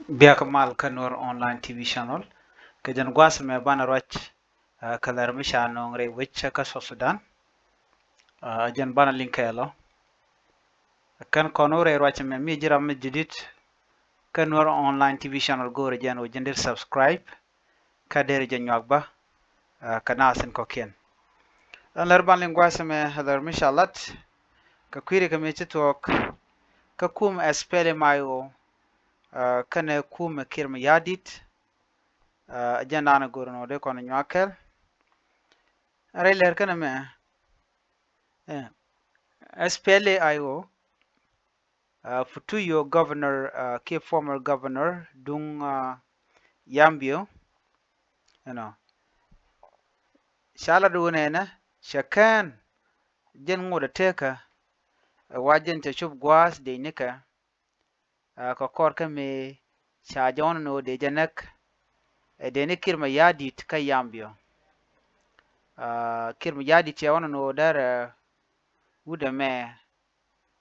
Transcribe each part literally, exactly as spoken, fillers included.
Biak mal kä Nuer Online T V channel. Kɛ jɛn gua̱a̱th mɛ banɛ ruac, ah, kɛ lɛr mi ca nööŋ rɛy wec kä South Sudan. Ah, jɛn banɛ liŋ kɛɛl ɔ. Kɛn kɔn wä rɛy ruac mɛ mi ji̱ ram mi jidit kä Nuer Online T V channel go̱o̱rɛ jɛn wä ji̱n dee subscribe kä deri jɛ nyuak bä, ah, kä naath in kɔ̱kiɛn. Ɛn lɛr ban liŋ gua̱a̱th mɛ lɛr mi ca lat kɛ kui̱ri kɛ mi ci thuɔ̱k kä kum S P L M I O, ah, kɛnɛ kum Kiir Mayardit, ah, jɛn da̱a̱n go̱o̱r nɔ dee kɔn nyuak kɛl. Rɛy lɛr kɛnɛ mɛ, eh, S P L A I O, ah, Futuyo governor, ah, kiɛ former governor duŋ, ah, Yambio, you know. Ca lat wun ɛnɛ cɛ kɛn jɛn ŋot a tekä, ɛ wa jɛn cɛ cop gua̱a̱th dee nikɛ, ah, kɛ kɔr kä mi ca jɛ ɣɔn ni wä dee jɛ näk, ɛ dee ni Kiir Mayardit kä Yambio. Ah, Kiir Mayardit cɛ ɣɔn ni wä dɛr, eh, wut ɛmɛ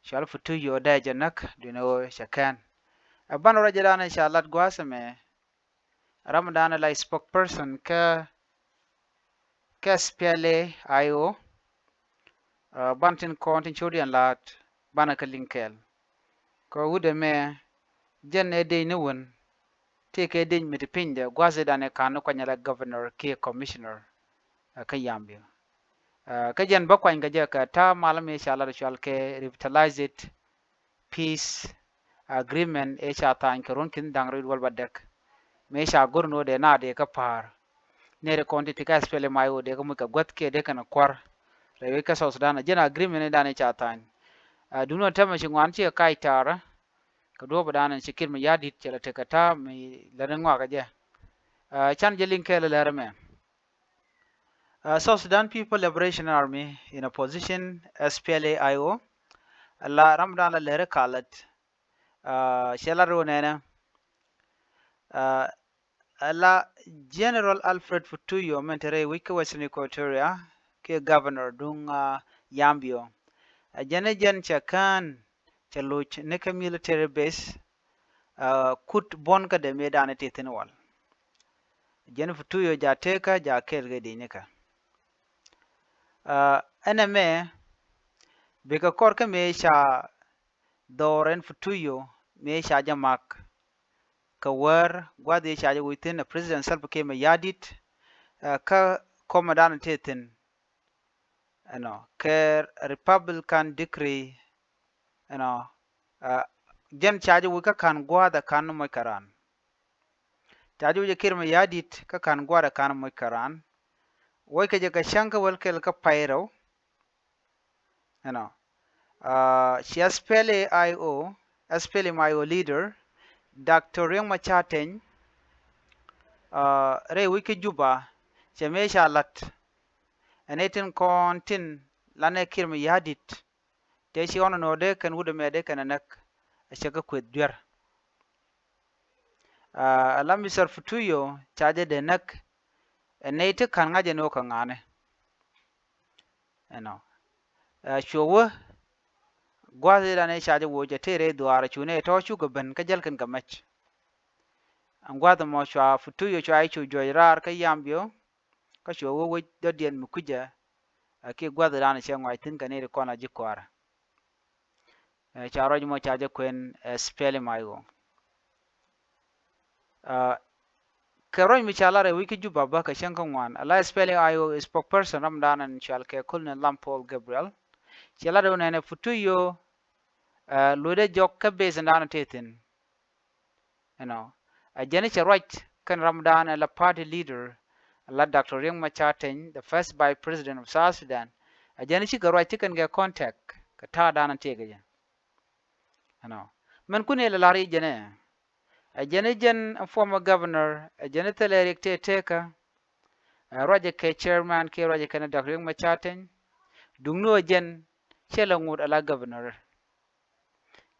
cɔal Futuyo dee jɛ näk duundɛ ɣöö cɛ kɛn. Ɛ banɛ ruac jɛ da̱a̱n ca lat gua̱a̱th ɛmɛ, ram da̱a̱n la spokesperson kä, kä S P L A I O, ah, banɛ tin kɔn tin cot yɛn la̱a̱t banɛ kä liŋ kɛɛl. Kɛ wut ɛmɛ jɛn ɛ dec ni wun tëë kɛ dec mi ti pinydɛ gua̱a̱th ëëdan ɛ ka̱n ni kuany ala governor kiɛ commissioner, ah, kä Yambio. Ah, kä jɛn bä kuany kɛ jɛ kɛ ta̱a̱ mal mi ca lat cɔal kɛ revitalized peace agreement ëë ca tha̱a̱ny kɛ ruɔ̱n ki̱n da̱ŋ rɛw wi̱cdɛ wäl bädäk. Mëë ca go̱r ni wä dee naath dee kä pa̱a̱r. Nɛy ti kɔn ti ti kä S P L M I O dee kä muc kɛ guäth kiɛ dee kɛn kua̱r rɛy wec kä South Sudan. Jɛn agreement ëëdan ëë ca tha̱a̱ny. Ah, duundɛ tämɛ ci ŋuan ci kɛ kac ta̱a̱rä. Kɛ duɔ̱ɔ̱p ëëdan ci Kiir Mayardit cɛ la tekɛ ta̱a̱ mi la ni ŋɔak kɛ jɛ. Ah, can jɛ liŋ kɛɛl lɛr ɛmɛ. Ah, South Sudan People Liberation Army in Opposition, S P L A I O, la ram da̱a̱n la lɛr ɛ kalät. Ah, cɛ lat rɔ nɛnɛ. Ah, la General Alfred Futuyo min te rɛy wec kä Western Equatoria kiɛ governor duŋ, ah, Yambio. Ah, jɛn ɛ jɛn cɛ kään cɛ loc ni kä military base, ah, kut buɔ̱n kä dee mëëdan ɛ ti thi̱n wal. Jɛn Futuyo ja tekä ja kɛɛl kɛ di̱c nikä. Ah, ɛn ɛmɛ bikɛ kɔr kä mëë ca dhɔr ɛn Futuyo mëë ca jɛ mak kɛ wäär gua̱th i̱ ca jɛ wi̱c thi̱n ɛ President Salva Kiir Mayardit, ah, kä kɔmɛ dan ti thi̱n. Ɛnɔ kɛ Republican decree, ɛnɔ, ah, jɛn ca jɛ wi̱c kä ka̱n gua̱a̱th ɛ ka̱n moc kɛ raan. Ca jɛ wi̱c ɛ Kiir Mayardit kä ka̱n gua̱a̱th ɛ ka̱n moc kɛ raan. Woc kɛ jɛ kɛ cäŋ kä wäl kɛl kä pay rɛw. Ɛnɔ, ah, ci S P L A I O, S P L M I O leader, Doctor Riek Machar Teny, ah, rɛy wec kä Juba, cɛ mëë ca la̱t. Ɛn ɛ tin kɔn tin lanɛ Kiir Mayardit, tëë ci ɣɔn ɛn ɣöö dee kɛn wut ɛmɛ dee kɛn ɛ näk, ɛ cɛ kä kueth duer. Ah, ala Mister Futuyo ca jɛ dee näk, ɛ nɛy ti ka̱n ŋa̱c ɛn ɣöö kɛ ŋa̱a̱ni. Ɛnɔ, ah, cuɛ wä gua̱th i̱ dan i̱ ca jɛ woc ɛ tëë rɛy dhuaar ɛ cu nɛy tɔ̱ cukɛ ben kä jäl kɛn kɛ mɛc. Ɛn gua̱th ɛmɔ cua Futuyo cua i̱ cu juɔc raar kä Yambio, kä cuɛ wä wec dɔ̱diɛn mi kui̱cä, ah, kiɛ gua̱th i̱ dan i̱ cɛ ŋuac thi̱n kɛ nɛy ti kɔn a ji̱ kɔaarä. Eh, ca ruac mɔ ca jɛ kuɛn, eh, S P L M I O. Ah, kɛ ruac mi ca lar ɛ wi̱c kä Juba bä kɛ cäŋ kä ŋuan, ala S P L M I O spokesperson ram dan ɛn cual kɛ Colonel Lam Paul Gabriel, cɛ lar ɛ wä nɛnɛ Futuyo, eh, luɔcdɛ jɔk kä base dan ɛ tëë thi̱n. Ɛnɔ, ɛ jɛn i̱ cɛ ruac kɛn ram dan ɛ la party leader, ɛ la Doctor Riek Machar Teny, the first vice president of South Sudan. Ɛ jɛn i̱ cikɛ ruac ti kɛn kɛ contact kɛ ta̱a̱ dan ɛ tëëkɛ jɛ. Ɛnɔ, mɛn kun ilɛ lar i̱ jɛn ɛ, ɛ jɛn i̱ jɛn former governor, ɛ jɛn i̱ thilɛ Riek tëë tekä, ɛ ruacɛ kɛ chairman kiɛ ruacɛ kɛn Doctor Riek Machar Teny. Duŋni ɣöö jɛn cɛ lɛ ŋot ala governor.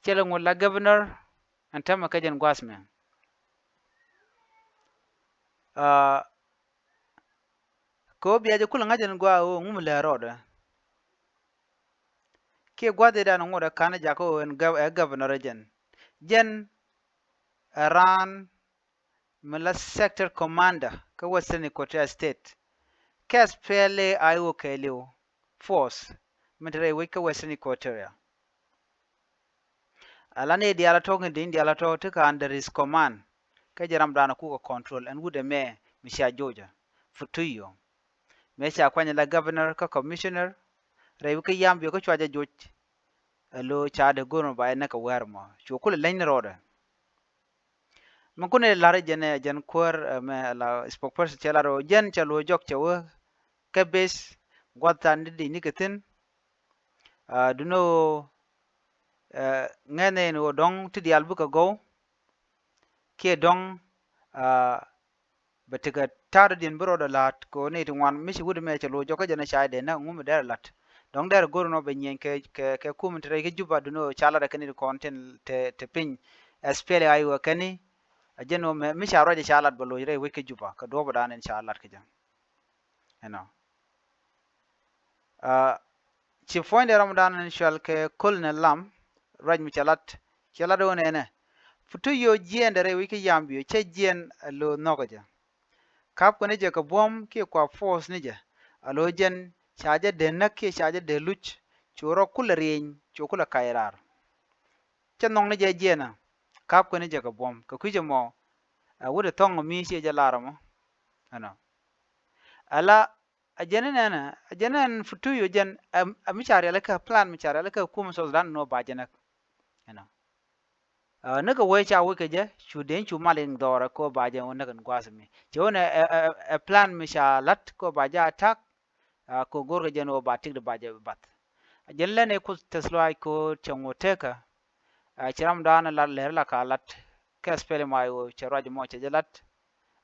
Cɛ lɛ ŋot la governor ɛn tämɛ kä jɛn gua̱a̱th mɛ. Ah, kɛ ɣöö bia jɛ kulɛ ŋa̱c ɛn gua̱a̱ ɣöö ŋum lɛ rɔɔdɛ. Kiɛ gua̱a̱th i̱ dan ŋot ɛ ka̱n ɛ jakä ɣöö ɛn gov-, ɛ governor ɛ jɛn. Jɛn ɛ raan mi la sector commander kä Western Equatoria State, kɛ SPLA-IO kɛɛliw force min te rɛy wec kä Western Equatoria. Ala ni diaal a tɔk in di̱ny diaal a tɔk ti ka under his command. Kä jɛ ram dan a kuk a control ɛn wut ɛmɛ mi cia joc ɛ Futuyo. Mëë ca kuany ala governor kä commissioner rɛy wi̱c kä Yambio kä cua jɛ joc. Ɛ lo ca dee go̱r mɔ ba jɛ näk kɛ wäär mɔ cu kulɛ leny ni rɔɔdɛ. Min kun i̱ la̱r jɛn ɛ jɛn kuäär ɛmɛ ala spokesperson cɛ lar ɣöö jɛn cɛ lo̱c jɔk cɛ wee kɛ base gua̱th tan ni di̱c ni kɛ thi̱n. Aa, duŋni ɣöö ŋɛn in ɣöö dɔ̱ŋ ti diaal bikɛ gɔw kiɛ dɔ̱ŋ, aa, bɛ tekɛ ta̱a̱dädiɛn bi rɔɔdɛ la̱a̱t kɛ ɣöö nɛy ti ŋuan mi ci wut ɛmɛ cɛ lo̱c jɔkä jɛn ɛ ca jɛ dee näk ŋu mi derɛ la̱t. Dɔ̱ŋ derɛ go̱r ɛnɔ bɛ nyieny kɛ, kɛ, kɛ kum in te rɛy kä Juba duŋni ɣöö ca lat ɛ kɛn in kɔn tin te, te piny SPLA-IO ɛ kɛn in. Ɛ jɛn ɣöö mɛ mi ca ruac ɛ ca lat bɛ lo̱c rɛy wec kä Juba kɛ duɔ̱ɔ̱p ɛ dan in ca lat kɛ jɛ. Ɛnɔ. Aa, ci puɔ̱nydɛ ram dan in cual kɛ Colonel Lam, ruac mi cɛ lat, cɛ lat ɣöö nɛnɛ. Futuyo jiɛɛndɛ rɛy wec kä Yambio cɛ jiɛɛn ɛ lo̱o̱ nhɔkä jɛ. Ka̱p kɛn jɛ kɛ buɔ̱m kiɛ kua force ni jɛ. A lo̱o̱ jɛn ca jɛ dee näk kiɛ ca jɛ dee luc, cu rɔ kulɛ rieny, cu kulɛ kac raar. Cɛ nhɔk ni jɛ jiɛɛnä. Ka̱p kɛn jɛ kɛ buɔ̱m kɛ kui̱c ɛmɔ. Ɛ wut ɛ thɔŋ mi ciɛ jɛ lar ɛmɔ. Ɛnɔ. Ala A jɛn inɛnɛ, a jɛn inɛn Futuyo jɛn, ɛ, ɛ mi ca rialikä, plan mi ca rialikä kum South Sudan ni wä ba jɛ näk. Ɛnɔ. Ɛ, ni kɛ wee ca wec kɛ jɛ, cu den cu mal in dhɔrɛ kɛ wä ba jɛ wä näk in gua̱a̱th mi. Cɛ wä nɛ, ɛ, ɛ, ɛ plan mi ca lat kɛ wä ba jɛ attack, ɛ, kɛ go̱r kɛ jɛn wä ba tik di ba jɛ bath. A jɛn lɛn i̱ kuth tɛth luaac kɛ wä cɛ ŋuɔ tekä, ɛ, ci ram daanɛ lat lɛr la ka lat, kɛ SPLM-IO cɛ ruac mɔ cɛ jɛ lat.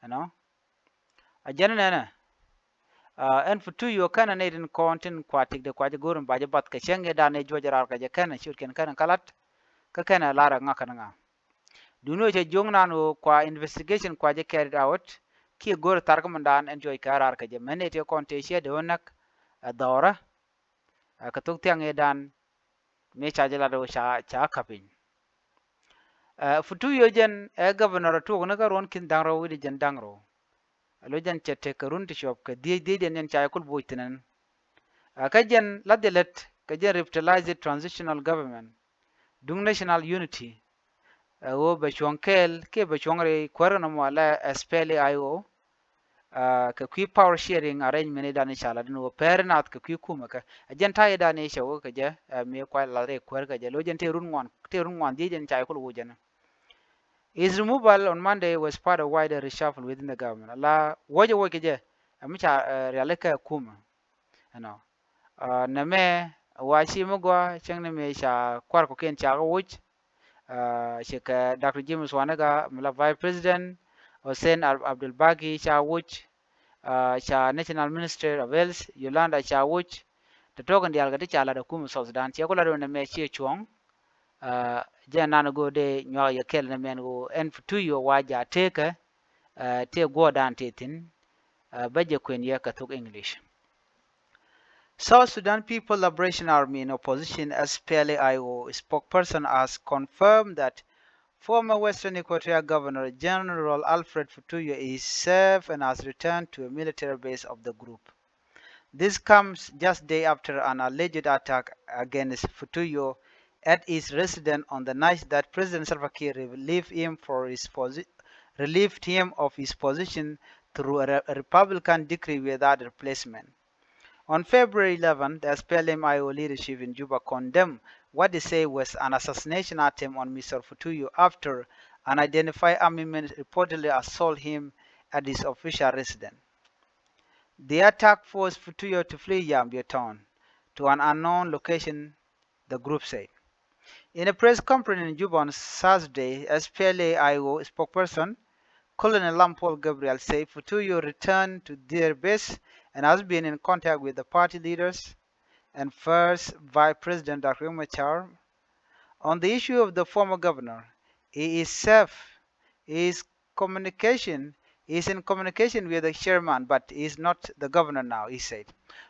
Ɛnɔ. A jɛn inɛnɛ. Aa, ɛn Futuyo kɛnɛ nɛy tin kɔn tin kua tik de kua jɛ go̱o̱r in ba jɛ bath kɛ cäŋ i̱ dan i̱ juɔc raar kɛ jɛ kɛnɛ ciötkiɛn kɛnɛ kä lat. Kä kɛnɛ lar ɛ ŋa̱ kɛn ŋa̱. Duŋni ɣöö cɛ juɔ̱ŋ nan ɣöö kua investigation kua jɛ carried out kiɛ go̱o̱r thar kä mindan ɛn juɔc kɛ raar kɛ jɛ mɛn nɛy ti kɔn tëë ciɛ dee wä näk ɛ dhɔrä. Ɛ kɛ thok thiaŋ i̱ dan mëë ca jɛ lat ɣöö ca, ca ka̱p piny. Ɛ, Futuyo jɛn ɛ governor ɛ tuɔɔk ni kä ruɔ̱n ki̱n da̱ŋ rɛw wi̱cdɛ jiɛn da̱ŋ rɛw. Ɛ lo̱c jɛn cɛ tek kɛ run ti cuɔp kɛ dhiec, dhiec jɛn jɛn ca jɛ kul buɔc thi̱n ɛn. Ɛ, kä jɛn la̱thdɛ lät kɛ jɛn revitalized transitional government duŋ national unity. Ɛ ɣöö bɛ cuɔ̱ŋ kɛɛl kiɛ bɛ cuɔ̱ŋ rɛy kuäär nɔmɔ ala SPLA-IO. Aa, kɛ kui̱ power sharing arrangement i̱ dan i̱ ca lat in wä pɛr nath kɛ kui̱ kumɛ kɛ. Ɛ jɛn ta̱yɛ dan i̱ cɛ wä kɛ jɛ, ɛ, mi kuay lat rɛy kuäär kɛ jɛ. Lo̱c jɛn tëë run ŋuan, tɛɛ run ŋuan dhiec jɛn ca i̱ kul wuc jɛn. His removal on Monday was part of wider reshuffle within the government. Ala wuɔcɛ wuɔc kɛ jɛ, ɛ, mi ca, ɛ, rialikä kumɛ. Ɛnɔ. Aa, nɛmɛ wa ci mi gua cäŋ ni mi ca kuar kɔkiɛn ca kɛ wuc. Aa, cikɛ Doctor James Waniga mi la Vice President, Hussein Ab-, Abdul Bagi ca wuc. Aa, ca National Minister of Health, Yolanda ca wuc. Tɛ tuɔk in diaal kɛ ti ca lat ɛ kum South Sudan ciɛ ku lat wä nɛmɛ ciɛ cuɔ̱ŋ. Aa, jɛ nan go̱o̱r dee nyuak yɛ kɛl nɛmɛn ɣöö ɛn Futuyo wa ja tekä, aa, tëë guɔ̱ɔ̱rdan tëë thi̱n. Aa, bä jɛ kuën yɛ kɛ thok English. South Sudan People Liberation Army in opposition, SPLA-IO, spokesperson has confirmed that former Western Equatoria Governor General Alfred Futuyo is safe and has returned to a military base of the group. This comes just day after an alleged attack against Futuyo at his residence on the night that President Salva Kiir relieved him for his posi-, relieved him of his position through a re-, a Republican decree without replacement. On February eleven, the SPLM-IO leadership in Juba condemned what they say was an assassination attempt on Mister Futuyo after unidentified army men reportedly assault him at his official residence. The attack forced Futuyo to flee Yambio town to an unknown location, the group said. In a press conference in Juba on Saturday, SPLA-IO spokesperson Colonel Lam Paul Gabriel said Futuyo returned to their base and has been in contact with the party leaders and First Vice President Doctor Riek Machar. On the issue of the former governor, he is safe. He is communication, he is in communication with the chairman, but he is not the governor now, he said.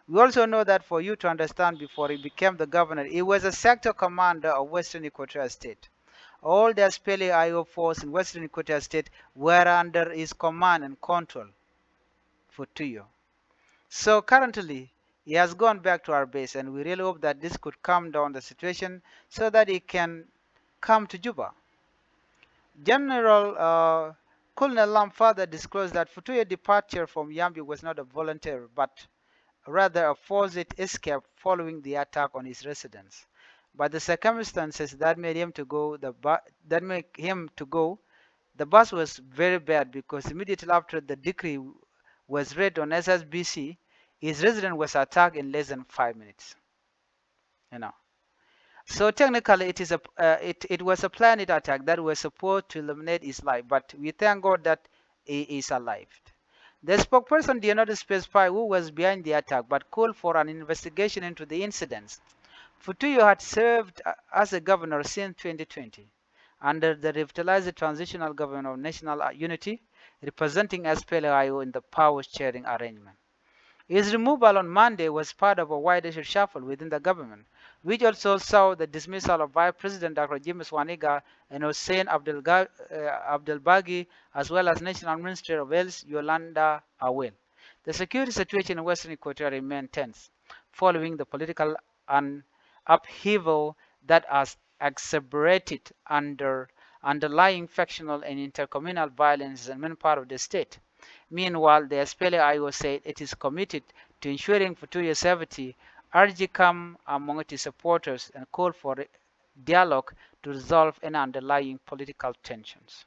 We also know that for you to understand, before he became the governor, he was a sector commander of Western Equatoria State. All the S P L A I O force in Western Equatoria State were under his command and control, Futuyo. So currently, he has gone back to our base, and we really hope that this could calm down the situation so that he can come to Juba. General, uh, Colonel Lam further disclosed that Futuyo departure from Yambio was not a voluntary, but rather a forced escape following the attack on his residence. But the circumstances that made him to go, the bu-, that made him to go, the bus was very bad, because immediately after the decree was read on S S B C, his residence was attacked in less than five minutes. You know. So technically, it is a, uh, it, it was a planned attack that was supposed to eliminate his life, but we thank God that he is alive. The spokesperson did not specify who was behind the attack, but called for an investigation into the incidents. Futuyo had served, uh, as a governor since twenty twenty under the revitalized transitional government of national, uh, unity, representing S P L A I O in the power sharing arrangement. His removal on Monday was part of a wider reshuffle within the government, which also saw the dismissal of Vice President Doctor James Waniga and Hussein Abdel Ga-, uh, Abdel Bagi, as well as National Minister of Health Yolanda Awel. The security situation in Western Equatoria remained tense following the political un-, upheaval that has exacerbated under underlying factional and intercommunal violence in many parts of the state. Meanwhile, the S P L A I O said it is committed to ensuring Futuyo's safety, urged calm among its supporters, and called for dialogue to resolve any underlying political tensions.